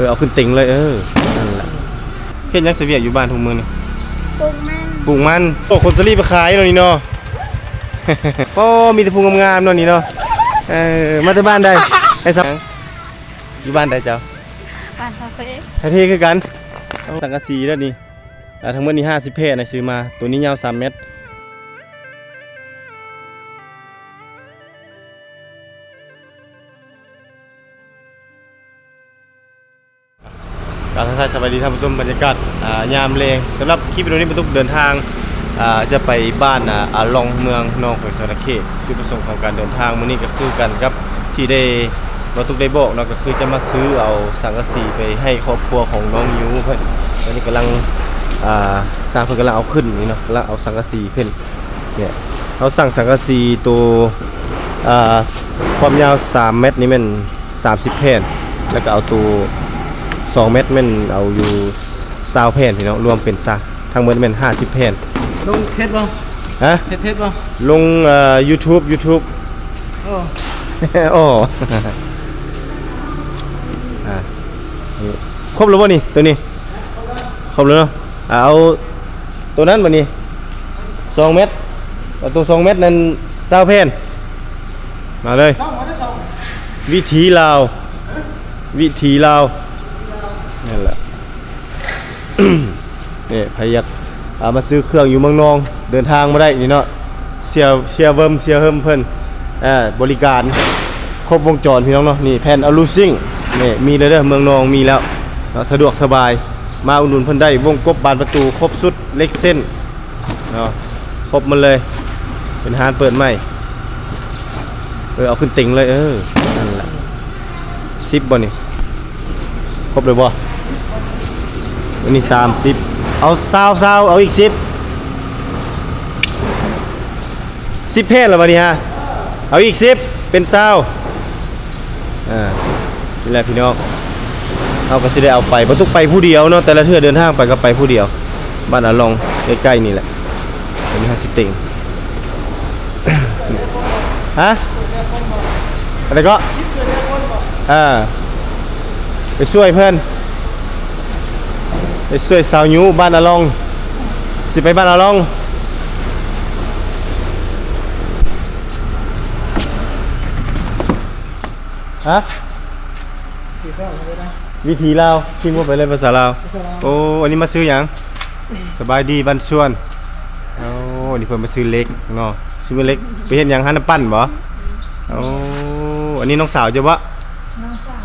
ເອີ ເອົາຂຶ້ນເຕັງເລີຍ ເອີ ນັ້ນລະ. ເຮັດຫຍັງຊະວຽກຢູ່ບ້ານທຸກມື້ນີ້? ປູກມັນ ປູກມັນ. ໂອ້ ຂົນສາລີໄປຂາຍເນາະນີ້ເນາະ. ໂອ້ ມີແຕ່ຜູ້ງາມໆເນາະນີ້ເນາະ. ເອີ ມາແຕ່ບ້ານໃດ? ໄອ້ສັກ ຢູ່ບ້ານໃດເຈົ້າ? ບ້ານທ່າເພ. ທ່າເພຄືກັນ. ເອົາສັງກະສີເດີນີ້. ອ່າ ທັງໝົດນີ້ຫ້າສິບແຜ່ນະ ຊື້ມາ. ໂຕນີ້ຍາວສາມແມັດ. ກາບທັກທາຍສະບາຍດີທ່ານຜູ້ຊົມ ບັນຍາກາດ ອ່າ ຍາມແລງ. ສຳລັບຄລິບວິດີໂອນີ້ ບ່າວຕຸກເດີນທາງ ອ່າ ຈະໄປບ້ານ ອ່າ ອາລອງ ເມືອງນອງ ແຂວງສະຫວັນນະເຂດ. ຈຸດປະສົງຂອງການເດີນທາງມື້ນີ້ກໍຄືກັນກັບທີ່ໄດ້ ບ່າວຕຸກໄດ້ບອກເນາະ ກໍຄືຈະມາຊື້ເອົາສັງກະສີໄປໃຫ້ຄອບຄົວຂອງນ້ອງຢູເພິ່ນ. ຕອນນີ້ກຳລັງ ອ່າ ຊ່າງເພິ່ນກຳລັງເອົາຂຶ້ນນີ້ເນາະ ກຳລັງເອົາສັງກະສີຂຶ້ນ. ເນຍ ເຮົາສັ່ງສັງກະສີໂຕ ອ່າ ຄວາມຍາວສາມແມັດນີ້ແມ່ນສາມສິບແຜ່ນ ແລ້ວກໍເອົາໂຕສອງແມັດແມ່ນເອົາຢູ່ຊາວແຜ່ນ ພີ່ນ້ອງ ລວມເປັນຊາ ທັງໝົດແມ່ນຫ້າສິບແຜ່ນ. ລົງເພັດບໍ່? ຮະ? ເຮັດເພັດບໍ່? ລົງ ເອີ ຢູທູບ ຢູທູບ. ໂອ້ ໂອ້ ອ່າ ນີ້ ຄົບແລ້ວບໍ່ນີ້ ໂຕນີ້? ຄົບແລ້ວເນາະ. ອ່າ ເອົາໂຕນັ້ນບາດນີ້ ສອງແມັດ ເອົາໂຕສອງແມັດນັ້ນຊາວແຜ່ນ. ມາເລີຍ ວິຖີລາວ ວິຖີລາວ ນັ້ນແຫຼະ. ນີ້ ໃຜຢາກ ອ່າ ມາຊື້ເຄື່ອງຢູ່ເມືອງນອງ ເດີນທາງມາໄດ້ນີ້ເນາະ. ເຊຍ ເຊຍເວີມ ເຊຍເຮີມເພິ່ນ ອ່າ ບໍລິການຄົບວົງຈອນ ພີ່ນ້ອງເນາະ. ນີ້ ແຜ່ນອະລູຊິງ ນີ້ ມີແລ້ວເດີ ເມືອງນອງມີແລ້ວເນາະ ສະດວກສະບາຍ ມາອຸດໜູນເພິ່ນໄດ້. ວົງກົບ ບານປະຕູ ຄົບຊຸດ ເຫຼັກເສັ້ນເນາະ ຄົບໝົດເລີຍ ເປັນຮ້ານເປີດໃໝ່. ເອີ ເອົາຂຶ້ນເຕັງເລີຍ ເອີ ນັ້ນລະ. ສິບບໍ່ນີ້? ຄົບແລ້ວບໍ່? ອັນນີ້ສາມສິບ ເອົາຊາວ ຊາວ ເອົາອີກສິບ ສິບແຜ່ນແລ້ວບັດນີ້ຮະ. ເອົາອີກສິບ ເປັນຊາວ. ອ່າ ນີ້ແຫຼະພີ່ນ້ອງ ເຮົາກໍຊິໄດ້ເອົາໄປ ບໍ່ຕຸກໄປຜູ້ດຽວເນາະ ແຕ່ລະເທື່ອເດີນທາງໄປກໍໄປຜູ້ດຽວ. ບ້ານອາລອງ ໃກ້ໆນີ້ແຫຼະ. ອັນນີ້ເຮົາຊິເຕັງ ຮະ? ອັນໃດເກາະ? ເອີ ໄປຊ່ວຍເພິ່ນ ໄປຊ່ວຍສາວຍຸ ບ້ານອາລອງ ຊິໄປບ້ານອາລອງ. ຮະ? ວິຖີລາວ ພິມເຂົ້າໄປເລີຍພາສາລາວ. ໂອ້ ອັນນີ້ມາຊື້ຫຍັງ? ສະບາຍດີ ບ້ານຊວນ. ໂອ້ ອັນນີ້ເພິ່ນມາຊື້ເຫຼັກເນາະ ຊື້ເຫຼັກໄປເຮັດຫຍັງ? ຮ້ານນ້ຳປັ່ນບໍ່? ໂອ້ ອັນນີ້ນ້ອງສາວເຈົ້າບໍ່? ນ້ອງສາ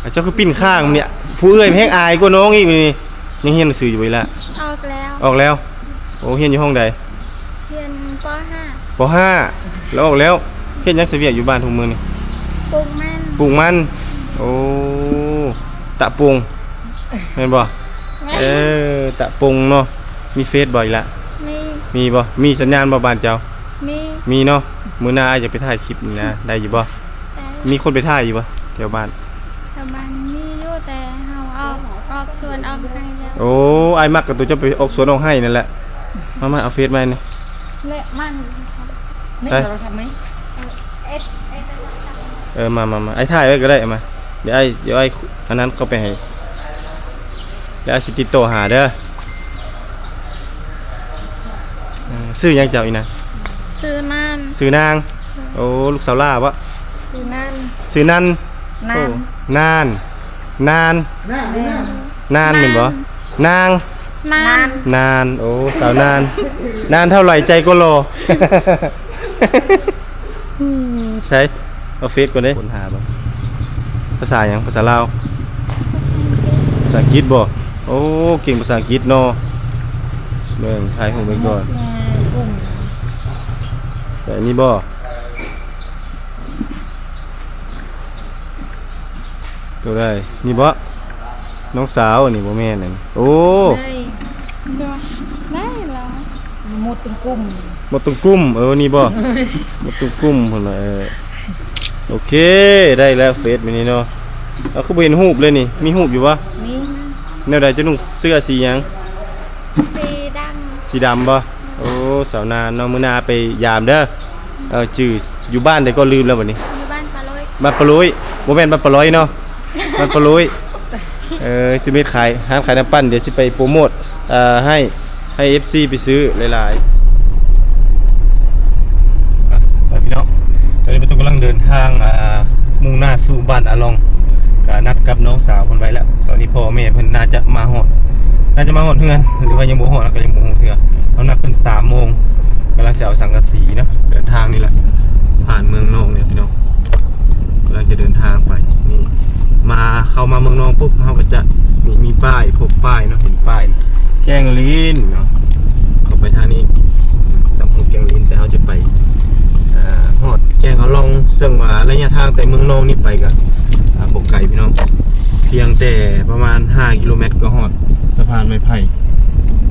ວ. ເຈົ້າຄືປິ່ນຂ້າງນີ້? ຜູ້ເອື້ອຍແຮງອາຍກວ່ານ້ອງອີກນີ້. ຍັງຮຽນໜັງສືຢູ່ບໍ່ອີ່ຫຼ້າ? ອອກແລ້ວ. ອອກແລ້ວ. ໂອ້ ຮຽນຢູ່ຫ້ອງໃດ? ຮຽນ ປໍຫ້າ. ປໍຫ້າ ແລ້ວອອກແລ້ວ. ເຮັດຫຍັງຊະວຽກຢູ່ບ້ານທຸກມື້ນີ້? ປູກມັນ. ປູກມັນ. ໂອ້ ຕະປົງ ແມ່ນບໍ່? ແມ່ນ. ເອີ ຕະປົງເນາະ. ມີເຟສບໍ່ອີ່ຫຼ້າ? ມີ. ມີບໍ່? ມີສັນຍານບໍ່ບ້ານເຈົ້າ? ມີ. ມີເນາະ. ມື້ໜ້າອ້າຍຢາກໄປຖ່າຍຄລິບນີ້ນະ ໄດ້ຢູ່ບໍ່? ໄດ້. ມີຄົນໄປຖ່າຍຢູ່ບໍ່ແຖວບ້ານ? ແຖວບ້ານມີຢູ່ ແຕ່ເຮົາອອກ ອອກສວນອອກໄຮ່ແລ້ວ. ໂອ້ ອ້າຍມັກກັບໂຕເຈົ້າໄປອອກສວນອອກໄຮ່ນັ້ນແຫຼະ. ມາ ມາ ເອົາເຟສມາໃຫ້ແດ່. ແລະມັນ ໃຊ້ໂທລະສັບໄໝ? ເອີ ເອີ ເອີ ໂທລະສັບ. ເອີ ມາ ມາ ມາ ອ້າຍຖ່າຍໄວ້ກໍໄດ້. ເອົາມາ ດຽວອ້າຍ ດຽວອ້າຍ ອັນນັ້ນເຂົ້າໄປໃຫ້ ແລ້ວອ້າຍຊິຕິດຕໍ່ຫາເດີ. ເອີ ຊື່ຫຍັງເຈົ້າອີ່ນາ? ຊື່ນານ. ຊື່ນາງ. ເອີ ໂອ້ ລູກສາວຫຼ້າບໍ? ຊື່ນານ. ຊື່ນັນ. ນານ. ໂອ້ ນານ ນານ ນານ ນານແມ່ນບໍ່? ນາງ. ນານ. ນານ. ໂອ້ ສາວນານ. ນານເທົ່າໃດໃຈກໍຫຼໍ່. ໃສ ເອົາເຟສກ່ອນເດ້. ຄົ້ນຫາເບິ່ງ ພາສາຫຍັງ? ພາສາລາວ? ພາສາອັງກິດບໍ? ໂອ້ ເກັ່ງພາສາອັງກິດເນາະ. ເບິ່ງ ຖ່າຍຮູບໄວ້ກ່ອນ. ເປັນກຸ່ມ ໃສ່ນີ້ບໍ? ໂຕໃດ? ນີ້ບໍ? ນ້ອງສາວ ອັນນີ້ບໍ່ແມ່ນ. ໂອ້ ໄດ້ ໄດ້ແລ້ວ. ໝົດຕົງກຸ້ມ ໝົດຕົງກຸ້ມ. ເອີ ນີ້ບໍ? ໝົດຕົງກຸ້ມເພິ່ນວ່າ. ເອີ ໂອເຄ ໄດ້ແລ້ວເຟສມື້ນີ້ເນາະ. ເອົາ ຄືບໍ່ເຫັນຮູບເລີຍນີ້? ມີຮູບຢູ່ບໍ່? ມີ. ແນວໃດ? ເຈົ້ານຸ່ງເສື້ອສີຫຍັງ? ສີດຳ. ສີດຳບໍ? ໂອ້ ສາວນານເນາະ. ມື້ໜ້າໄປຢາມເດີ. ເອີ ຈື່ ຢູ່ບ້ານໃດກໍລືມແລ້ວບັດນີ້. ຢູ່ບ້ານປາໂລຍ. ບ້ານປາໂລຍ. ບໍ່ແມ່ນບ້ານປາລອຍເນາະ. ບ້ານປາໂລຍ. ເອີ ຊິເຮັດຂາຍ ຮ້ານຂາຍນ້ຳປັ່ນ ດຽວຊິໄປໂປຣໂມດ ເອີ ໃຫ້ ໃຫ້ເອັຟຊີໄປຊື້ຫຼາຍໆ ໄປພີ່ນ້ອງ. ຕອນນີ້ປະຕຸກກຳລັງເດີນທາງ ອ່າ ມຸ່ງໜ້າສູ່ບ້ານອາລອງ ກະນັດກັບນ້ອງສາວເພິ່ນໄວ້ແລ້ວ. ຕອນນີ້ພໍ່ແມ່ເພິ່ນໜ້າຈະມາຮອດ ໜ້າຈະມາຮອດເຮືອນ ຫຼືວ່າຍັງບໍ່ຮອດ ເຮົາກະຍັງບໍ່ຮູ້ເທື່ອ. ເຮົານັດເພິ່ນສາມໂມງ ກຳລັງຊິເອົາສັງກະສີເນາະ ເດີນທາງນີ້ແຫຼະ ຜ່ານເມືອງນອງນີ້ພີ່ນ້ອງ. ກຳລັງຈະເດີນທາງໄປ ນີ້ ມາ ເຂົ້າມາເມືອງນອງປຸບ ເຮົາກະຈະ ນີ້ ມີປ້າຍ ພົບປ້າຍເນາະ ເຫັນປ້າຍ ແກ້ງລິ້ນເນາະ. ເຂົ້າໄປທາງນີ້ ຕຳບົນແກ້ງລິ້ນ ແຕ່ເຮົາຈະໄປ ເອີ ຮອດແກ້ງອາລອງ ເຊິ່ງວ່າໄລຍະທາງແຕ່ເມືອງນອງນີ້ໄປກະ ອ່າ ບໍ່ໄກພີ່ນ້ອງ ພຽງແຕ່ປະມານຫ້າກິໂລແມັດກະຮອດສະພານໄມ້ໄຜ່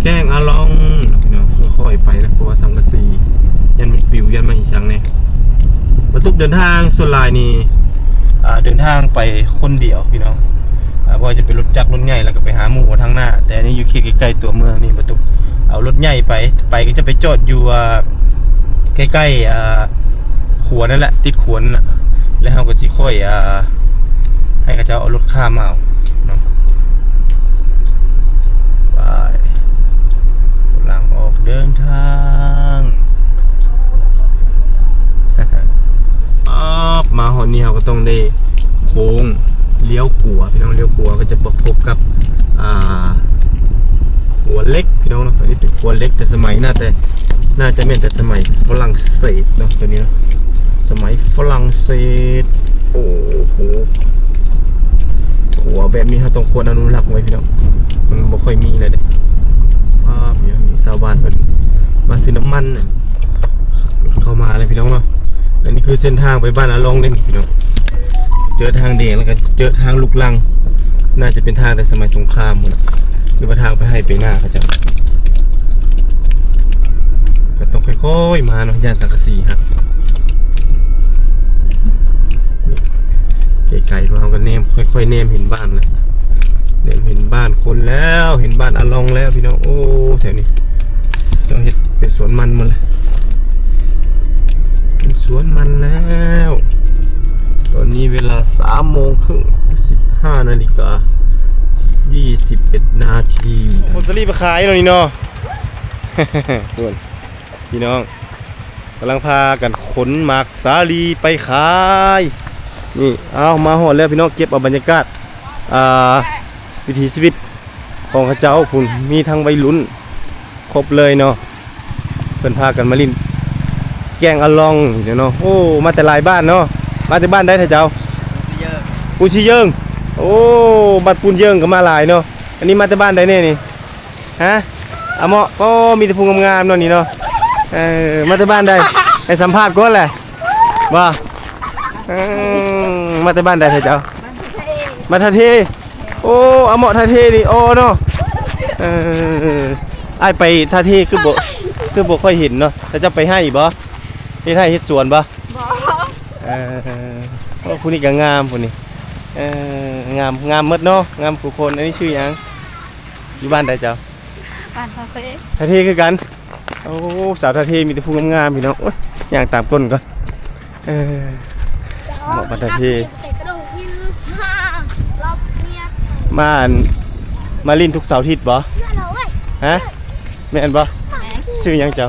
ແກ້ງອາລອງເນາະພີ່ນ້ອງ. ຄ່ອຍໆໄປນະ ເພາະວ່າສັງກະສີ ຢ້ານມັນປິວ ຢ້ານມັນອີ່ຫຍັງແດ່. ປະຕຸກເດີນທາງສ່ວນຫຼາຍນີ້ ອ່າ ເດີນທາງໄປຄົນດຽວພີ່ນ້ອງ ອ່າ ບໍ່ວ່າຈະເປັນລົດຈັກລົດໃຫຍ່ ແລ້ວກະໄປຫາໝູ່ທາງໜ້າ. ແຕ່ອັນນີ້ຢູ່ເຂດໃກ້ໆຕົວເມືອງນີ້ ປະຕຸກເອົາລົດໃຫຍ່ໄປ ໄປກະຈະໄປຈອດຢູ່ ອ່າ ໃກ້ໆ ອ່າ ຂົວນັ້ນແຫຼະ ຕິດຂົວນັ້ນແຫຼະ ແລ້ວເຮົາກະຊິຄ່ອຍ ອ່າ ໃຫ້ເຂົາເຈົ້າເອົາລົດຂ້າມມາເອົາເນາະ. ໄປ ກຳລັງອອກເດີນທາງ ອາບ ມາຮອດນີ້ເຮົາກະຕ້ອງໄດ້ໂຄ້ງລ້ຽວຂວາພີ່ນ້ອງ. ລ້ຽວຂວາກະຈະໄປພົບກັບ ອ່າ ຂົວເຫຼັກພີ່ນ້ອງເນາະ. ອັນນີ້ເປັນຂົວເຫຼັກແຕ່ສະໄໝ ໜ້າແຕ່ ໜ້າຈະແມ່ນແຕ່ສະໄໝຝຣັ່ງເສດເນາະ ໂຕນີ້ເນາະ ສະໄໝຝຣັ່ງເສດ. ໂອ້ໂຫ ຂົວແບບນີ້ເຮົາຕ້ອງຄວນອະນຸລັກໄວ້ພີ່ນ້ອງ ມັນບໍ່ຄ່ອຍມີແລ້ວເດ້. ອາບ ມີຊາວບ້ານເພິ່ນມາຊື້ນ້ຳມັນ ເຂົ້າມາແລ້ວພີ່ນ້ອງເນາະ. ອັນນີ້ຄືເສັ້ນທາງໄປບ້ານອາລອງເດ້ພີ່ນ້ອງ ເຈີທາງແດງ ແລ້ວກະເຈີທາງລູກລັງ ໜ້າຈະເປັນທາງແຕ່ສະໄໝສົງຄາມພຸ້ນ ຫຼືວ່າທາງໄປໄຮ່ໄປນາເຂົາເຈົ້າ. ກະຕ້ອງຄ່ອຍໆມາເນາະ ຢ້ານສັງກະສີຫັກ. ນີ້ ໄກໆພວກເຮົາກະແນມ ຄ່ອຍໆແນມເຫັນບ້ານແລ້ວ ແນມເຫັນບ້ານຄົນແລ້ວ ເຫັນບ້ານອາລອງແລ້ວພີ່ນ້ອງ. ໂອ້ ແຖວນີ້ເຈົ້າເຮັດເປັນສວນມັນໝົດແລ້ວ ເປັນສວນມັນແລ້ວ. ຕອນນີ້ເວລາສາມໂມງເຄິ່ງ ສິບຫ້ານາລິກາຊາວເອັດນາທີ. ຜົນສາລີໄປຂາຍເນາະນີ້ເນາະ ພຸ້ນ ພີ່ນ້ອງ ກຳລັງພາກັນຂົນໝາກສາລີໄປຂາຍ. ນີ້ ເອົາ ມາຮອດແລ້ວພີ່ນ້ອງ ເກັບເອົາບັນຍາກາດ ອ່າ ວິຖີຊີວິດຂອງເຂົາເຈົ້າພຸ້ນ ມີທັງໄວລຸ້ນ ຄົບເລີຍເນາະ. ເພິ່ນພາກັນມາຫຼິ້ນແກ້ງອາລອງນີ້ເນາະ. ໂອ້ ມາແຕ່ຫຼາຍບ້ານເນາະ. ມາແຕ່ບ້ານໃດທ່ານເຈົ້າ? ປູນຊິເຢິງ. ໂອ້ ບ້ານປູນຊິເຢິງກະມາຫຼາຍເນາະ. ອັນນີ້ມາແຕ່ບ້ານໃດແນ່ນີ້? ຮະ ອາເໝາະ. ໂອ້ ມີແຕ່ຜູ້ງາມໆເນາະນີ້ເນາະ. ເອີ ມາແຕ່ບ້ານໃດ? ໃຫ້ສຳພາດກ່ອນແຫຼະ ບໍ່? ເອີ ມາແຕ່ບ້ານໃດທ່ານເຈົ້າ? ມາທ່າເທ. ໂອ້ ອາເໝາະທ່າເທນີ້ ອໍເນາະ. ເອີ ອ້າຍໄປທ່າເທຄືບໍ່ ຄືບໍ່ຄ່ອຍເຫັນເນາະ. ເຂົາເຈົ້າໄປໄຮ່ບໍ່? ເຮັດໄຮ່ເຮັດສວນບໍ່? ບໍ່. ເອີ ໂອ້ ຜູ້ນີ້ກະງາມ ຜູ້ນີ້. ເອີ ງາມ ງາມໝົດເນາະ ງາມຄູ່ຄົນ. ອັນນີ້ຊື່ຫຍັງ? ຢູ່ບ້ານໃດເຈົ້າ? ບ້ານທ່າເທ. ທ່າເທຄືກັນ. ໂອ້ ສາວທ່າເທມີແຕ່ຜູ້ງາມໆ ພີ່ນ້ອງ. ໂອ້ຍ ຍ່າງຕາມກົ້ນກ່ອນ. ເອີ ເໝາະບັນດາເພ ມາອັນ ມາຫຼິ້ນທຸກເສົາອາທິດບໍ່? ຮະ ແມ່ນບໍ່? ຊື່ຫຍັງເຈົ້າ?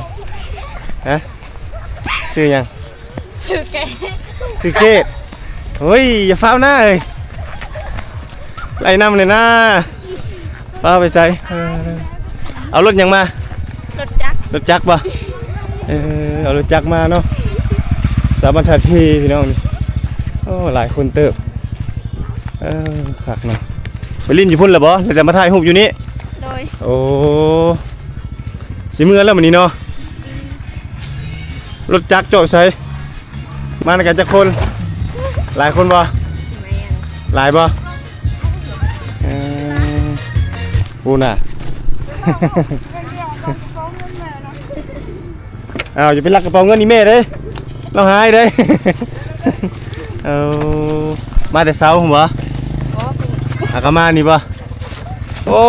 ຮະ ຊື່ຫຍັງ? ຊື່ເກດ. ຊື່ເກດ. ໂອ້ຍ ຢ່າຟ້າວນາເອີຍ. ໄລ່ນຳແດ່ນາ. ປ້າໄປໃສ? ເອີ ເອົາລົດຫຍັງມາ? ລົດຈັກ. ລົດຈັກບໍ່? ເອີ ເອົາລົດຈັກມາເນາະ. ສາວບັນດາເພ ພີ່ນ້ອງນີ້. ໂອ້ ຫຼາຍຄົນເຕີບ. ເອີ ຄັກເນາະ. ໄປຫຼິ້ນຢູ່ພຸ້ນແລ້ວບໍ່? ແລ້ວຈະມາຖ່າຍຮູບຢູ່ນີ້. ໂດຍ. ໂອ້ ຊິເມືອແລ້ວມື້ນີ້ເນາະ. ລົດຈັກຈອດໃສ? ມານຳກັນຈັກຄົນ? ຫຼາຍຄົນບໍ່? ແມ່ນ. ຫຼາຍບໍ່? ເອີ ໂອ້ນະ. ອ້າວ ຢ່າໄປລັກກະເປົາເງິນອີ່ແມ່ເດ້ ລາວຫາຍເດ້. ເອົາ ມາແຕ່ເຊົ້າພຸ້ນບໍ່? ບໍ່. ອາ ກະມານີ້ບໍ່? ໂອ້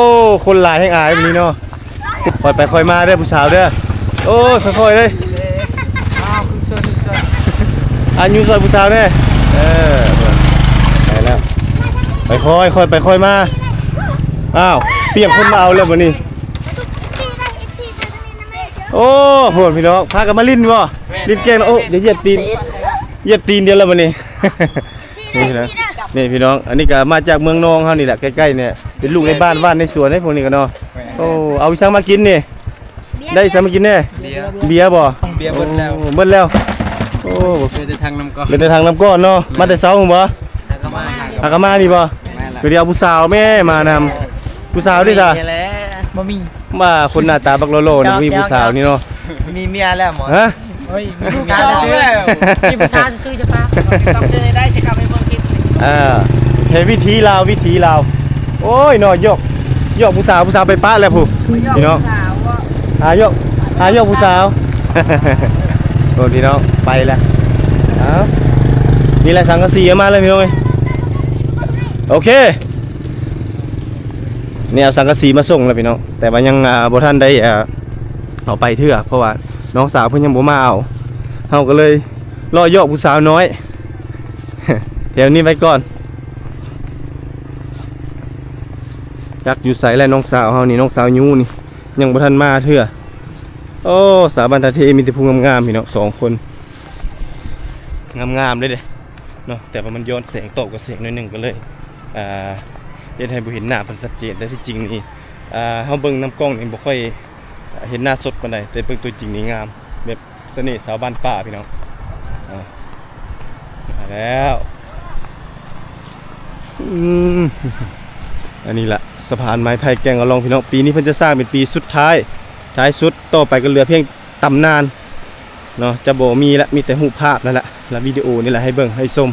ຄົນຫຼາຍແຮງອາຍມື້ນີ້ເນາະ. ຄ່ອຍໄປຄ່ອຍມາເດີຜູ້ສາວເດີ. ໂອ້ ຄ່ອຍໆເດີ. ອາ ຍູ້ຊ່ອຍ ອາ ຍູ້ຊ່ອຍຜູ້ສາວແດ່. ເອີ ໄປແລ້ວ ໄປຄ່ອຍ ຄ່ອຍໄປຄ່ອຍມາ. ອ້າວ ປ່ຽນຄົນມາເອົາແລ້ວບັດນີ້. ໂອ້ ໂຫ ພີ່ນ້ອງ ພາກັນມາຫຼິ້ນບໍ່? ຫຼິ້ນແກ້ງ. ໂອ້ ຢ່າຢຽບຕີນ ຢຽບຕີນດຽວແລ້ວບັດນີ້. ນີ້ພີ່ນ້ອງ ນີ້ພີ່ນ້ອງ ອັນນີ້ກໍມາຈາກເມືອງນອງເຮົານີ້ແຫຼະ ໃກ້ໆນີ້ ເປັນລູກໃນບ້ານ ບ້ານໃນສວນເດ້ພວກນີ້ກໍເນາະ. ໂອ້ ເອົາອີ່ສັງມາກິນນີ້? ໄດ້ອີ່ສັງມາກິນແດ່? ເບຍ ເບຍບໍ່? ເບຍເບິດແລ້ວ ໂອ້ ເບິດແລ້ວ. ໂອ້ ເຫຼືອແຕ່ຖັງນ້ຳກ້ອນ ເຫຼືອແຕ່ຖັງນ້ຳກ້ອນເນາະ. ມາແຕ່ເຊົ້າພຸ້ນບໍ່? ຫາກໍມາ ຫາກໍມານີ້ບໍ່? ແມ່ນລະ ຄືໄດ້ເອົາຜູ້ສາວແມ່ມານຳ. ຜູ້ສາວເດ້ຊະ? ບໍ່ມີ ວ່າຄົນໜ້າຕາບັກຫຼໍ່ໆນີ້ ບໍ່ມີຜູ້ສາວນີ້ເນາະ. ມີເມຍແລ້ວໝໍ? ຮະ? ໂອ້ຍ ມີຜູ້ສາວຊື່ໆ ມີຜູ້ສາວຊື່ໆ ຈະປາກ ຕ້ອງເດີນໃຫ້ໄດ້ ຈະກັບໄປເບິ່ງຄລິບ. ອ່າ ເຮັດວິຖີລາວ ວິຖີລາວ. ໂອ້ຍເນາະ ຢອກ ຢອກຜູ້ສາວ ຜູ້ສາວໄປປະແລ້ວພຸ້ນ ພີ່ນ້ອງ. ຫາຢອກ ຫາຢອກຜູ້ສາວ. ໂອ້ ພີ່ນ້ອງ ໄປແລ້ວ. ເອົ້າ ນີ້ແຫຼະ ສັງກະສີເອົາມາເລີຍ ພີ່ນ້ອງເອີຍ. ໂອເຄ ນີ້ເອົາສັງກະສີມາສົ່ງແລ້ວ ພີ່ນ້ອງ ແຕ່ວ່າຍັງ ອ່າ ບໍ່ທັນໄດ້ ອ່າ ເອົາໄປເທື່ອ ເພາະວ່ານ້ອງສາວເພິ່ນຍັງບໍ່ມາເອົາ. ເຮົາກໍເລີຍລໍຢອກຜູ້ສາວນ້ອຍ ແຖວນີ້ໄວ້ກ່ອນ. ຈັກຢູ່ໃສແຫຼະນ້ອງສາວເຮົານີ້ ນ້ອງສາວຍູນີ້ ຍັງບໍ່ທັນມາເທື່ອ. ໂອ້ ສາວບ້ານທ່າເທ ມີແຕ່ຜູ້ງາມໆ ພີ່ນ້ອງ ສອງຄົນ ງາມໆເລີຍເດ້ເນາະ. ແຕ່ວ່າມັນຍ້ອນແສງ ຕອບກັບແສງໜ້ອຍໜຶ່ງ ກໍເລີຍ ອ່າ ເຮັດໃຫ້ບໍ່ເຫັນໜ້າເພິ່ນຊັດເຈນ. ແຕ່ທີ່ຈິງນີ້ ອ່າ ເຮົາເບິ່ງນຳກ້ອງນີ້ບໍ່ຄ່ອຍເຫັນໜ້າສົດປານໃດ ແຕ່ເບິ່ງຕົວຈິງນີ້ງາມ ແບບສະເໜ່ຊາວບ້ານປ່າ ພີ່ນ້ອງ. ອ່າ ມາແລ້ວ. ອືມ ອັນນີ້ລະ ສະພານໄມ້ໄຜ່ແກ້ງອະລອງ ພີ່ນ້ອງ. ປີນີ້ເພິ່ນຈະສ້າງເປັນປີສຸດທ້າຍ ທ້າຍສຸດ ຕໍ່ໄປກໍເຫຼືອພຽງຕຳນານເນາະ ຈະບໍ່ມີລະ ມີແຕ່ຮູບພາບນັ້ນລະ ລະວິດີໂອນີ້ລະ ໃຫ້ເບິ່ງໃຫ້ຊົມ.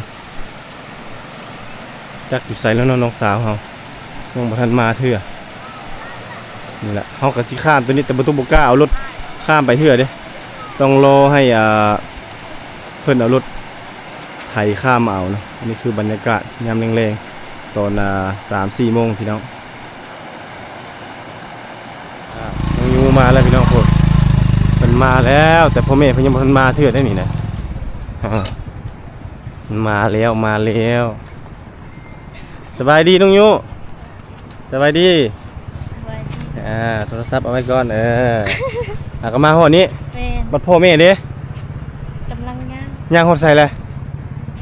ຈັກຢູ່ໃສແລ້ວເນາະ ນ້ອງສາວເຮົາ ຍັງບໍ່ທັນມາເທື່ອ. ນີ້ລະ ເຮົາກໍຊິຂ້າມຕົວນີ້ ແຕ່ບໍ່ຕຸກບໍ່ກ້າເອົາລົດຂ້າມໄປເທື່ອເດ້ ຕ້ອງລໍໃຫ້ ອ່າ ເພິ່ນເອົາລົດໄຖຂ້າມມາເອົາເນາະ. ອັນນີ້ຄືບັນຍາກາດຍາມແລງໆ ຕອນ ອ່າ ສາມສີ່ໂມງ ພີ່ນ້ອງ. ອ່າ ນ້ອງຍູມາແລ້ວ ພີ່ນ້ອງ. ໂອ້ ເພິ່ນມາແລ້ວ ແຕ່ພໍ່ແມ່ເພິ່ນຍັງບໍ່ທັນມາເທື່ອໄດ໋ນີ້ນະ. ອ່າ ມາແລ້ວ ມາແລ້ວ. ສະບາຍດີນ້ອງຍູ. ສະບາຍດີ ສະບາຍດີ. ອ່າ ໂທລະສັບເອົາໄວ້ກ່ອນ. ເອີ ຫາກໍມາຮອດນີ້. ແມ່ນ. ບັດພໍ່ແມ່ເດ້? ກຳລັງຍ່າງ. ຍ່າງຮອດໃສແລະ?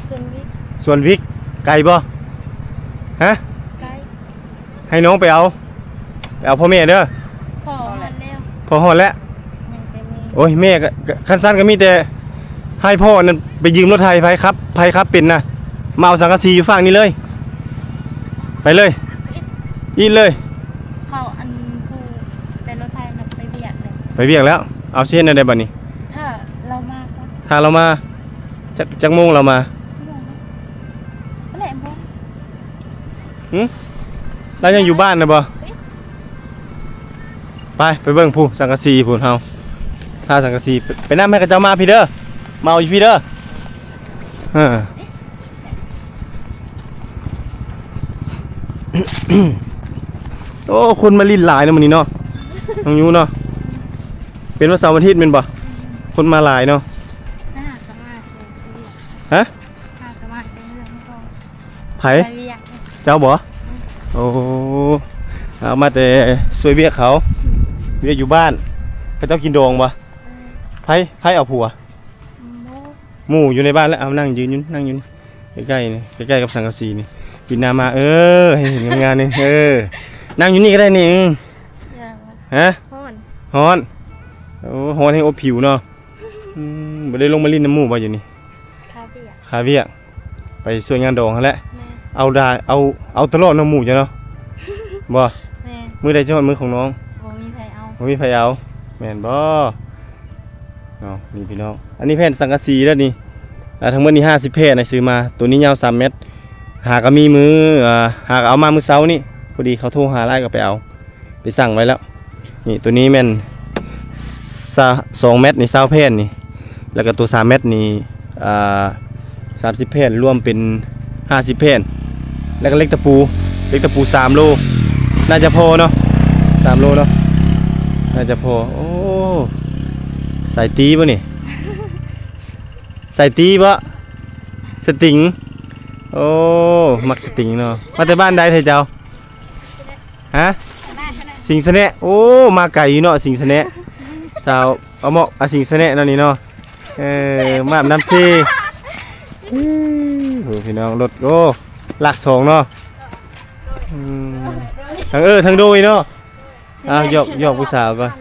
ສວນວິກ. ສວນວິກ ໄກບໍ່? ຮະ? ໄກ. ໃຫ້ນ້ອງໄປເອົາ ໄປເອົາພໍ່ແມ່ເດີ. ພໍ່ຮອດແລ້ວ ພໍ່ຮອດແລ້ວ. ຍັງແຕ່ແມ່. ໂອ້ຍ ແມ່ກໍ ກໍ ຄັນຊັ້ນກໍມີແຕ່ໃຫ້ພໍ່ນັ້ນໄປຢືມລົດໄຖ. ໃຜຂັບ ໃຜຂັບເປັນນະ ມາເອົາສັງກະສີຢູ່ຟາກນີ້ເລີຍ. ໄປເລີຍ ອີດເລີຍ. ເຂົາ ອັນ ຜູ້ໄດ້ລົດໄຖນະໄປວຽກແລ້ວ. ໄປວຽກແລ້ວ. ເອົາ ຊິເຮັດແນວໃດບັດນີ້? ຖ້າລາວມາກ່ອນ. ຖ້າລາວມາ. ຈັກ ຈັກໂມງລາວມາ? ສິບໂມງ. ອັນໃດບໍ່? ຫຶ? ລາວຍັງຢູ່ບ້ານນະບໍ່? ເອີຍ ໄປ ໄປເບິ່ງພຸ້ນ ສັງກະສີພຸ້ນເຮົາ. ຖ້າສັງກະສີ ໄປ ໄປນຳໃຫ້ເຂົາເຈົ້າມາພີ້ເດີ ມາເອົາຢູ່ພີ້ເດີ. ເອີ ໂອ້ ຄົນມາຫຼິ້ນຫຼາຍເນາະມື້ນີ້ເນາະ ນ້ອງຍູເນາະ. ເປັນວັນເສົາວັນອາທິດແມ່ນບໍ່? ຄົນມາຫຼາຍເນາະ. ຫາກໍມາແຕ່ ຮະ? ຫາກໍມາແຕ່ເຮືອນເຂົາ. ໃຜ? ໄປວຽກ. ເຈົ້າບໍ່? ອືມ. ໂອ້ ເອົາມາແຕ່ຊ່ວຍວຽກເຂົາ. ອືມ. ວຽກຢູ່ບ້ານ. ເຂົາເຈົ້າກິນດອງບໍ່? ອືມ. ໃຜ ໃຜເອົາຜົວ? ໝູ່ ໝູ່ຢູ່ໃນບ້ານແຫຼະ. ເອົາ ນັ່ງຢືນຢູ່ ນັ່ງຢູ່ນີ້ ໃກ້ໆນີ້ ໃກ້ໆກັບສັງກະສີນີ້. ປີນໜ້າມາ ເອີ ໃຫ້ເຫັນງາມໆນີ້. ເອີ ນັ່ງຢູ່ນີ້ກໍໄດ້ນີ້. ອືມ. ຢ່າວ່າ. ຮະ? ຮ້ອນ ຮ້ອນ. ໂອ້ ຮ້ອນແຮງອົບຜິວເນາະ. ອືມ ບໍ່ໄດ້ລົງມາຫຼິ້ນນຳໝູ່ບໍ່ຢູ່ນີ້? ຄາວຽກ ຄາວຽກ. ໄປຊ່ວຍງານດອງຫັ້ນແຫຼະ. ແມ່ນ. ເອົາດາ ເອົາ ເອົາຕະຫຼອດເນາະໝູ່ເຈົ້າເນາະ. ບໍ່? ແມ່ນ. ມື້ໃດຊິຮອດມື້ຂອງນ້ອງ? ບໍ່ມີໃຜເອົາ ບໍ່ມີໃຜເອົາ. ແມ່ນບໍ່? ເນາະ ນີ້ພີ່ນ້ອງ ອັນນີ້ແຜ່ນສັງກະສີເດີນີ້. ອ່າ ທັງໝົດນີ້ຫ້າສິບແຜ່ນນະ ຊື້ມາ. ໂຕນີ້ຍາວສາມແມັດ. ຫາກໍມີມື້ ອ່າ ຫາກໍເອົາມາມື້ເຊົ້ານີ້ ພໍດີເຂົາໂທຫາຫຼາຍກໍໄປເອົາ ໄປສັ່ງໄວ້ແລ້ວ. ນີ້ ໂຕນີ້ແມ່ນ ສາ ສອງແມັດນີ້ ຊາວແຜ່ນນີ້ ແລ້ວກໍໂຕສາມແມັດນີ້ ອ່າ ສາມສິບແຜ່ນ ລວມເປັນຫ້າສິບແຜ່ນ. ແລ້ວກໍເຫຼັກຕະປູ ເຫຼັກຕະປູສາມໂລ ໜ້າຈະພໍເນາະ ສາມໂລເນາະ ໜ້າຈະພໍ. ໂອ້ ສາຍຕີບໍ່ນີ້? ສາຍຕີບໍ່? ສະຕິງ. ໂອ້ ມັກສະຕິງເນາະ. ມາແຕ່ບ້ານໃດແທ້ເຈົ້າ? ຮະ? ສິງສະແນະ. ໂອ້ ມາໄກຢູ່ເນາະ ສິງສະແນະ. ສາວອາເມາະ ອາ ສິງສະແນະເນາະນີ້ເນາະ. ເອີ ມາອາບນ້ຳເຊ. ໂອ້ ພີ່ນ້ອງ ລົດ ໂອ້ ຫຼັກສອງເນາະ. ອືມ ທັງເອີທັງໂດຍເນາະ. ອ້າວ ຢອກ ຢອກຜູ້ສາວກ່ອນ.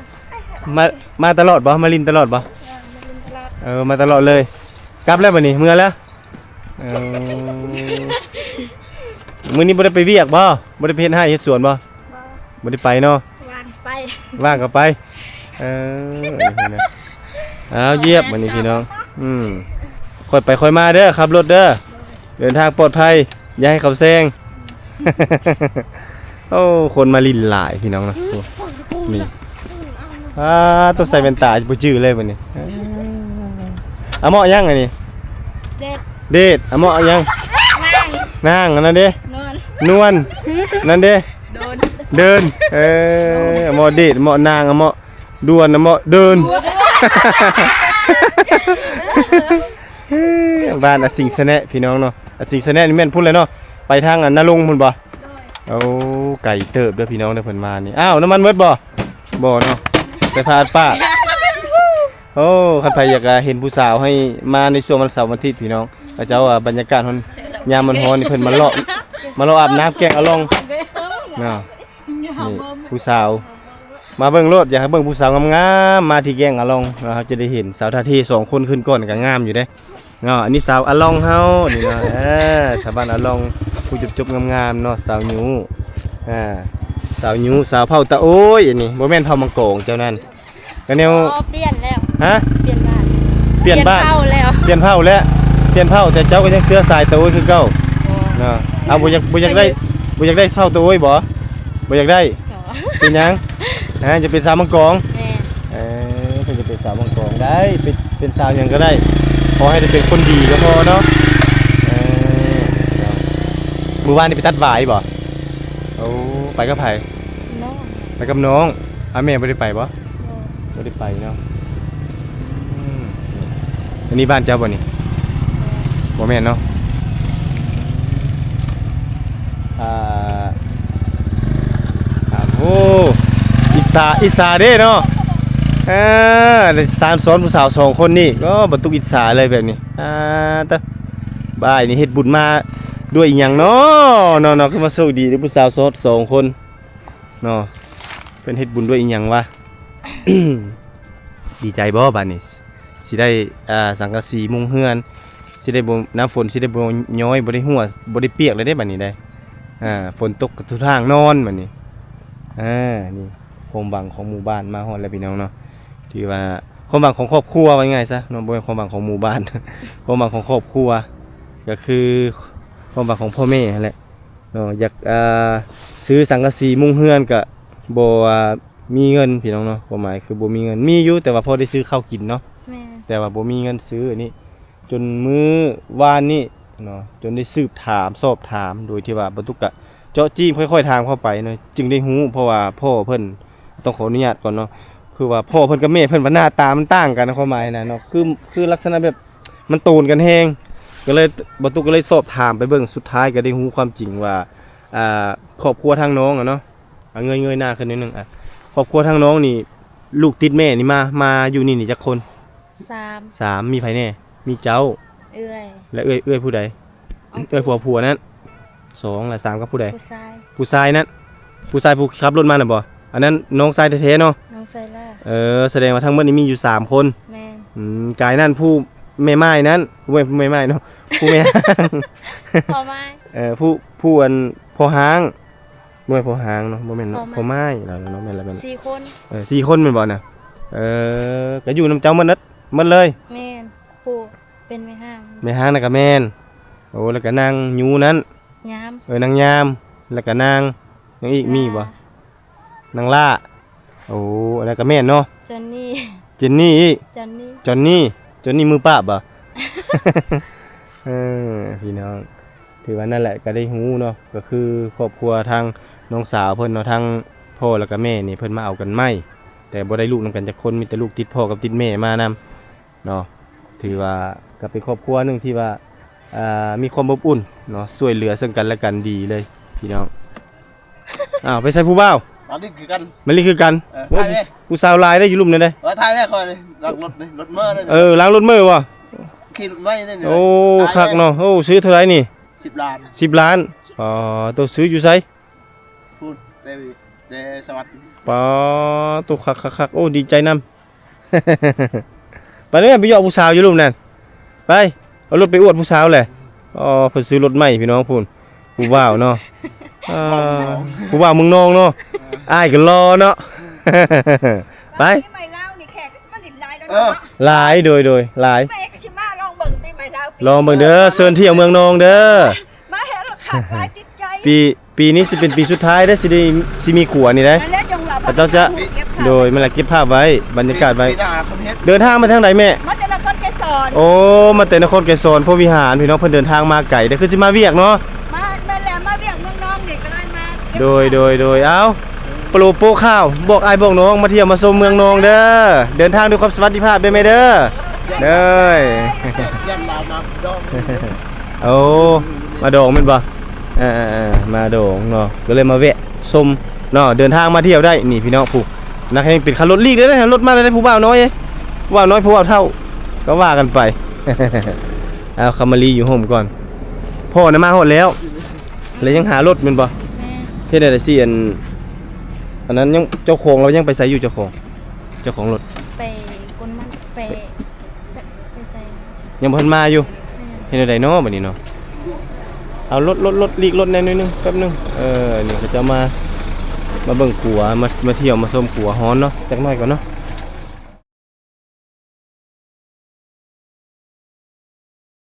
ມາ ມາຕະຫຼອດບໍ່? ມາຫຼິ້ນຕະຫຼອດບໍ່? ເອີ ມາຫຼິ້ນຕະຫຼອດ. ເອີ ມາຕະຫຼອດເລີຍ. ກັບແລ້ວບັດນີ້ ເມືອແລ້ວ. ເອີ ມື້ນີ້ບໍ່ໄດ້ໄປວຽກບໍ່? ບໍ່ໄດ້ໄປເຮັດໄຮ່ເຮັດສວນບໍ່? ບໍ່ ບໍ່ໄດ້ໄປເນາະ. ວ່າງໄປ ວ່າງກໍໄປ. ເອີ ເອົາ ຢຽບບັດນີ້ພີ່ນ້ອງ. ອືມ ຄ່ອຍໄປຄ່ອຍມາເດີ ຂັບລົດເດີ. ເດີນທາງປອດໄພ ຢ່າໃຫ້ເຂົາແຊງ. ໂອ້ ຄົນມາຫຼິ້ນຫຼາຍພີ່ນ້ອງເນາະ. ນີ້ ອາ ໂຕໃສ່ແວ່ນຕາບໍ່ຈື່ເລີຍບັດນີ້. ອາເມາະຫຍັງອັນນີ້? ເດດ. ເດດ. ອາເມາະຫຍັງ? ນາງ. ນາງ ອັນນັ້ນເດ້? ນວນ. ນວນ. ນັ້ນເດ້? ໂດນ. ເດີນ. ເອີ ອາເມາະເດດ ອາເມາະນາງ ອາເມາະ ດ່ວນນະເມາະເດີນ. ບ້ານອາສິງສະແນະພີ່ນ້ອງເນາະ. ອາສິງສະແນະນີ້ແມ່ນພຸ້ນແຫຼະເນາະ ໄປທາງອັນນາລົງພຸ້ນບໍ່? ໂອ້ ໄກເຕີບເດີພີ່ນ້ອງເດີ ເພິ່ນມານີ້. ອ້າວ ນ້ຳມັນເບິດບໍ່? ບໍ່ເນາະ ໃສ່ຜ້າອັດປາກ. ໂອ້ ຄັນໃຜຢາກ ອາ ເຫັນຜູ້ສາວໃຫ້ມາໃນຊ່ວງວັນເສົາວັນອາທິດພີ່ນ້ອງ ເຂົາເຈົ້າວ່າບັນຍາກາດຮ້ອນ ຍາມມັນຮ້ອນນີ້ ເພິ່ນມາເລາະ ມາເລາະອາບນ້ຳແກ້ງອາລ່ອງເນາະ. ນີ້ຜູ້ສາວ ມາເບິ່ງໂລດ ຢາກໃຫ້ເບິ່ງຜູ້ສາວງາມໆ ມາທີ່ແກ້ງອາລ່ອງເນາະ. ເຮົາຈະໄດ້ເຫັນສາວທ່າເທສອງຄົນຂຶ້ນກ່ອນກໍງາມຢູ່ເດ້ເນາະ. ອັນນີ້ສາວອາລ່ອງເຮົານີ້ເນາະ. ເອີ ສາວບ້ານອາລ່ອງ ຜູ້ຈົບໆງາມໆເນາະ. ສາວຍຸ ອາ ສາວຍຸ ສາວເຜົ່າຕາໂອ້ຍ. ອັນນີ້ບໍ່ແມ່ນເຜົ່າມັງກອງເຈົ້ານັ້ນ ກະແນວ ບໍ່ ປ່ຽນແລ້ວ. ຮະ? ປ່ຽນບ້ານ. ປ່ຽນບ້ານ ປ່ຽນເຜົ່າແລ້ວ ປ່ຽນເຜົ່າແລ້ວ ປ່ຽນເຜົ່າ ແຕ່ເຈົ້າກໍຍັງເຊື້ອສາຍຕາໂອ້ຍຄືເກົ່າ. ບໍ່ ເນາະ. ເອົາ ບໍ່ຢາກ ບໍ່ຢາກໄດ້ ບໍ່ຢາກໄດ້ເຜົ່າຕາໂອ້ຍບໍ່? ບໍ່ຢາກໄດ້. ບໍ່ ເປັນຫຍັງ? ຮະ? ຈະເປັນສາວມັງກອງ? ແມ່ນ. ເອີ ເພິ່ນຈະເປັນສາວມັງກອງໄດ້ ເປັນ ເປັນສາວຫຍັງກໍໄດ້ ຂໍໃຫ້ໄດ້ເປັນຄົນດີກໍພໍເນາະ. ເອີ ມື້ວານນີ້ໄປຕັດຫວາຍບໍ່? ໂອ້ ໄປກັບໃຜ? ນ້ອງ. ໄປກັບນ້ອງ. ອາ ແມ່ບໍ່ໄດ້ໄປບໍ່? ບໍ່ ບໍ່ໄດ້ໄປເນາະ. ອືມ ອັນນີ້ບ້ານເຈົ້າບໍ່ນີ້? ບໍ່ແມ່ນເນາະ. ອ່າ ອ່າ ໂອ້ ອິດສາ ອິດສາເດ້ເນາະ. ເອີ ໄດ້ສານສອນຜູ້ສາວສອງຄົນນີ້ ໂອ້ ບັນຕຸກອິດສາເລີຍແບບນີ້. ອ່າ ຕະ ບ້ານນີ້ເຮັດບຸນມາດ້ວຍອີ່ຫຍັງເນາະ ເນາະ ເນາະ ຄືມາໂຊກດີເດ້ ຜູ້ສາວໂສດສອງຄົນເນາະ. ເພິ່ນເຮັດບຸນດ້ວຍອີ່ຫຍັງວະ? ດີໃຈບໍ່ບາດນີ້ ຊິໄດ້ ອ່າ ສັງກະສີມຸງເຮືອນ ຊິໄດ້ບໍ່ ນ້ຳຝົນຊິໄດ້ບໍ່ຍ້ອຍ ບໍ່ໄດ້ຮົ່ວ ບໍ່ໄດ້ປຽກແລ້ວເດ້ບາດນີ້ໄດ໋. ອ່າ ຝົນຕົກກະທຸທາງນອນບາດນີ້. ອ່າ ນີ້ຄວາມຫວັງຂອງໝູ່ບ້ານມາຮອດແລ້ວພີ່ນ້ອງເນາະ. ຖືວ່າຄວາມຫວັງຂອງຄອບຄົວ ວ່າງ່າຍຊະເນາະ ບໍ່ແມ່ນຄວາມຫວັງຂອງໝູ່ບ້ານ ຄວາມຫວັງຂອງຄອບຄົວ ກະຄືຄວາມຫວັງຂອງພໍ່ແມ່ຫັ້ນແຫຼະ. ເນາະ ຢາກ ອ່າ ຊື້ສັງກະສີມຸງເຮືອນກະບໍ່ວ່າມີເງິນພີ່ນ້ອງເນາະ. ຄວາມໝາຍຄືບໍ່ມີເງິນ ມີຢູ່ ແຕ່ວ່າພໍໄດ້ຊື້ເຂົ້າກິນເນາະ. ແມ່ນ. ແຕ່ວ່າບໍ່ມີເງິນຊື້ອັນນີ້ ຈົນມື້ວານນີ້ເນາະ ຈົນໄດ້ສືບຖາມສອບຖາມ ໂດຍທີ່ວ່າບໍ່ຕຸກກະເຈາະຈີ້ຄ່ອຍໆຖາມເຂົ້າໄປເນາະ ຈຶ່ງໄດ້ຮູ້ ເພາະວ່າພໍ່ເພິ່ນ ຕ້ອງຂໍອະນຸຍາດກ່ອນເນາະ ຄືວ່າພໍ່ເພິ່ນກັບແມ່ເພິ່ນວ່າໜ້າຕາມັນຕ່າງກັນ ຄວາມໝາຍນະເນາະ ຄື ຄືລັກສະນະແບບ ມັນໂຕນກັນແຮງ ກໍເລີຍ ບໍ່ຕຸກກໍເລີຍສອບຖາມໄປເບິ່ງ ສຸດທ້າຍກໍໄດ້ຮູ້ຄວາມຈິງວ່າ ອ່າ ຄອບຄົວທາງນ້ອງອະເນາະ ອ່າ ເງີຍ ເງີຍໜ້າຂຶ້ນໜ້ອຍໜຶ່ງ ອ່າ ຄອບຄົວທາງນ້ອງນີ້ ລູກຕິດແມ່ນີ້ມາ ມາຢູ່ນີ້ນີ້ຈັກຄົນ? ສາມ ສາມ ມີໃຜແດ່? ມີເຈົ້າ ເອື້ອຍ ແລະ ເອື້ອຍ ເອື້ອຍຜູ້ໃດ? ເອື້ອຍຜົວ ຜົວນັ້ນ ສອງ ແລະ ສາມ ກັບຜູ້ໃດ? ຜູ້ຊາຍ ຜູ້ຊາຍນັ້ນ ຜູ້ຊາຍຜູ້ຂັບລົດມານະບໍ່? ອັນນັ້ນນ້ອງຊາຍແທ້ໆເນາະ? ນ້ອງຊາຍລາວ ເອີ ສະແດງວ່າທັງໝົດນີ້ມີຢູ່ສາມຄົນ. ແມ່ນ. ອືມ ກາຍນັ້ນຜູ້ແມ່ໝ້າຍນັ້ນ ບໍ່ແມ່ນຜູ້ແມ່ໝ້າຍເນາະ ຜູ້ແມ່ ພໍ່ໝ້າຍ ເອີ ຜູ້ ຜູ້ອັນພໍ່ຮ້າງ ບໍ່ແມ່ນພໍ່ຮ້າງເນາະ ບໍ່ແມ່ນເນາະ ພໍ່ໝ້າຍ ພໍ່ໝ້າຍແລ້ວເນາະ ແມ່ນແລ້ວ ແມ່ນແລ້ວ ສີ່ຄົນ ເອີ ສີ່ຄົນແມ່ນບໍ່ນະ? ເອີ ກໍຢູ່ນຳເຈົ້າໝົດ ໝົດເລີຍ? ແມ່ນ ຜູ້ ເປັນແມ່ຮ້າງ ແມ່ຮ້າງນັ້ນກະແມ່ນ. ໂອ້ ແລ້ວກະນາງຍູນັ້ນ ຍາມ ເອີ ນາງຍາມ ແລ້ວກະນາງ ຫຍັງອີກ ມີບໍ່? ນາງຫຼ້າ ນາງຫຼ້າ ໂອ້ ອັນນັ້ນກະແມ່ນເນາະ ຈອນນີ ເຈນນີອີກ ຈອນນີ ຈອນນີ ຈອນນີມືປາບບໍ່? ເອີ ພີ່ນ້ອງ ຖືວ່ານັ້ນແຫຼະ ກະໄດ້ຮູ້ເນາະ ກະຄືຄອບຄົວທາງນ້ອງສາວເພິ່ນເນາະ ທັງພໍ່ແລ້ວກະແມ່ນີ້ ເພິ່ນມາເອົາກັນໃໝ່ ແຕ່ບໍ່ໄດ້ລູກນຳກັນຈັກຄົນ ມີແຕ່ລູກຕິດພໍ່ກັບຕິດແມ່ມານຳ ເນາະ ຖືວ່າກໍເປັນຄອບຄົວໜຶ່ງທີ່ວ່າ ອ່າ ມີຄວາມອົບອຸ່ນເນາະ ຊ່ວຍເຫຼືອເຊິ່ງກັນແລະກັນດີເລີຍພີ່ນ້ອງ. ອ້າວ ໄປໃສ່ຜູ້ບ່າວ? ມາຫຼິ້ນຄືກັນ ມາຫຼິ້ນຄືກັນ. ເອີ ໂອ້ ຖ່າຍແດ່ ຜູ້ສາວຫຼາຍເດ້ ຢູ່ລຸ່ມນັ້ນເດ້. ເອີ ຖ່າຍແດ່ ຂ້ອຍນີ້ ຫຼັງລົດນີ້ ລົດເມີເດ້. ເອີ ຫຼັງລົດເມີບໍ່? ຂີ່ລົດໄໝເດ້ນີ້. ໂອ້ ຖ່າຍແດ່ ຄັກເນາະ. ໂອ້ ຊື້ເທົ່າໃດນີ້? ສິບລ້ານ ສິບລ້ານ. ອໍ ໂຕຊື້ຢູ່ໃສ? ພຸ້ນ ແຕ່ ແຕ່ສະຫວັດ. ປາ ໂຕ ຄັກໆໆ. ໂອ້ ດີໃຈນຳ. ໄປເລີຍ ໄປຢອກຜູ້ສາວຢູ່ລຸ່ມນັ້ນ ໄປ ເອົາລົດໄປອວດຜູ້ສາວແຫຼະ. ອໍ ເພິ່ນຊື້ລົດໃໝ່ພີ່ນ້ອງພຸ້ນ ຜູ້ບ່າວເນາະ. ອ່າ ຜູ້ບ່າວເມືອງນອງເນາະ. ເອີ ອ້າຍກໍຫຼໍ່ເນາະ. ໄປ ປີໃໝ່ລາວນີ້ແຂກກໍຊິມາຫຼິ້ນຫຼາຍແລ້ວເນາະ. ເອີ ຫຼາຍ ໂດຍ ໂດຍ ຫຼາຍ. ແມ່ກໍຊິມາລອງເບິ່ງປີໃໝ່ລາວ ລອງເບິ່ງເດີ ເຊີນທ່ຽວເມືອງນອງເດີ. ມາເຫັນແລ້ວຄັກຫຼາຍຕິດໃຈ. ປີ ປີນີ້ຊິເປັນປີສຸດທ້າຍເດ້ ຊິໄດ້ ຊິມີຂົວນີ້ເດ້. ນັ້ນແຫຼະ ຈັ່ງວ່າ ເຂົາເຈົ້າຈະ ເກັບພາບ ໂດຍ ແມ່ນລະ ເກັບພາບໄວ້ ບັນຍາກາດໄວ້. ເດີນທາງມາທາງໃດແມ່? ມາແຕ່ນະຄອນໄກສອນ. ໂອ້ ມາແຕ່ນະຄອນໄກສອນ ພົມວິຫານ ພີ່ນ້ອງເພິ່ນເດີນທາງມາໄກເດ້ ຄືຊິມາວຽກເນາະ. ມາ ແມ່ນແຫຼະ ມາວຽກເມືອງນອງນີ້ກໍເລີຍມາ. ໂດຍ ໂດຍ ໂດຍ ເອົາ ໂປໂລໂປຂ່າວ ບອກອ້າຍບອກນ້ອງ ມາທ່ຽວມາຊົມເມືອງນອງເດີ. ເດີນທາງດ້ວຍຄວາມສະຫວັດດີພາບເດີແມ່ເດີ. ເດີ ຢ້ານລາວມາດອງ. ໂອ້ ມາດອງແມ່ນບໍ່? ເອີໆໆ ມາດອງເນາະ ກໍເລີຍມາແວະຊົມເນາະ. ເດີນທາງມາທ່ຽວໄດ້ນີ້ພີ່ນ້ອງ. ຜູ້ນັກແຮງຕິດຄັນລົດ ຫຼີກໄດ້ ລົດມາໄດ້ ຜູ້ບ່າວນ້ອຍເອີຍ ຜູ້ບ່າວນ້ອຍ ຜູ້ບ່າວເຖົ້າ ກໍວ່າກັນໄປ. ເອົາ ຄຳມາລີຢູ່ຮົ່ມກ່ອນ. ພໍ່ນະມາຮອດແລ້ວ ແລ້ວຍັງຫາລົດແມ່ນບໍ່? ແມ່ນ. ເຮັດແນວໃດຊິ ອັນ ອັນນັ້ນຍັງ ເຈົ້າຂອງລາວຍັງໄປໃສຢູ່? ເຈົ້າຂອງ ເຈົ້າຂອງລົດ ໄປກົນມັນ ໄປ ຈັກໄປໃສ ຍັງບໍ່ທັນມາຢູ່. ແມ່ນ. ເຮັດແນວໃດເນາະບັດນີ້ເນາະ? ເອົາລົດ ລົດ ລົດ ຫຼີກລົດແດ່ໜ້ອຍໜຶ່ງ ແປັບໜຶ່ງ. ເອີ ນີ້ເຂົາເຈົ້າມາ ມາເບິ່ງຂົວ ມາ ມາທ່ຽວມາຊົມຂົວຮ້ອນເນາະ ຈັກໜ້ອຍກ່ອນເນາະ.